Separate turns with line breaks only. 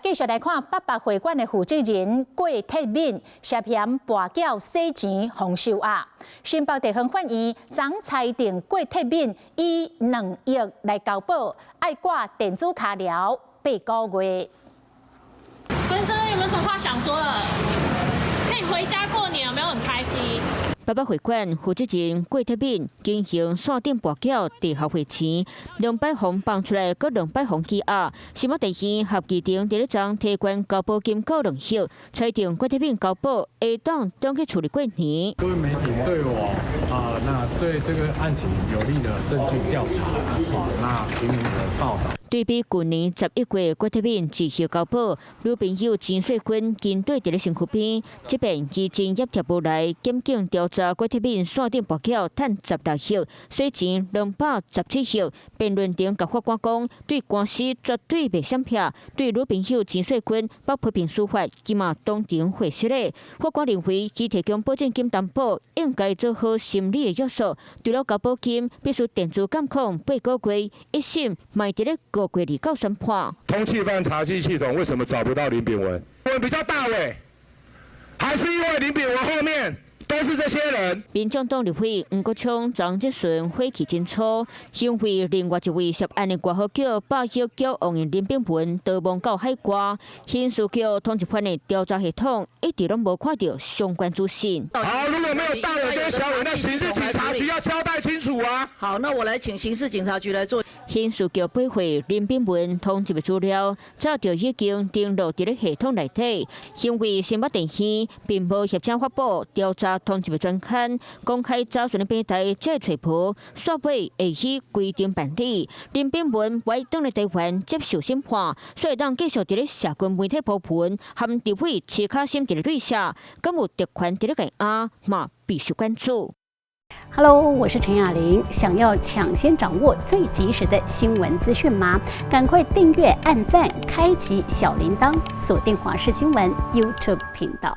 繼續來看八八會館的負責人郭鐵敏涉嫌跋筊洗錢予收押。新北地方法院昨裁定郭鐵敏以2億來交保，愛掛電子跤鐐8個月。
文生有沒有什麼話想說的？可以回家過年，有沒有很開心？
八八會館負責人郭鐵敏進行線頂跋筊地下匯錢，兩擺予放出來，閣兩擺予羈押。新北地院合議庭佇咧昨提懸交保金到2億，裁定郭鐵敏交保會當轉去厝裡過年。
各位媒體對我啊，那對這個案情有利的證據調查，啊，那平民的報道。
對比舊年11月郭鐵敏自行交保，女朋友錢雪君跟綴佇咧身軀邊，這遍伊真業貼無來檢警調查郭鐵敏線頂跋筊趁16億，洗錢217億。辯論庭共法官講，對官司絕對袂閃避，對女朋友錢雪君捌批評司法，伊嘛當庭獲釋咧。法官認為，伊提供保證金擔保，應該做好心理的約束。除了交保金，必須電子監控八個月，一審嘛佇咧5月2號宣判。
通緝犯查緝系統為什麼找不到林秉文？我比較大尾，還是因為林秉文後面都是這些人？
民眾黨立委黃國昌、張哲順火氣真粗，認為另外一位涉案的外號叫百億繳王的林秉文逃亡到海外，刑事局通緝犯的調查系統一直攏無看著相關資訊。
好，如果沒有大偉跟小偉，那刑事警察局要交代清楚啊！
好，那我來請刑事警察局來做。
刑事局比對林秉文通緝的資料，早就已經登錄佇咧系統內底，因為新北地院並無協請法部調查通緝的專刊，公開查詢的平台才會揣無，煞尾會依規定辦理。林秉文會轉來台灣接受審判，所以當繼續佇咧社群媒體鋪文，和立委齊卡心佇咧對寫，敢有特權佇咧共壓，嘛備受關注。
Hello，我是陳雅玲。想要搶先掌握最及時的新聞資訊嗎？趕快訂閱、按讚、開啟小鈴鐺，鎖定華視新聞 YouTube 頻道。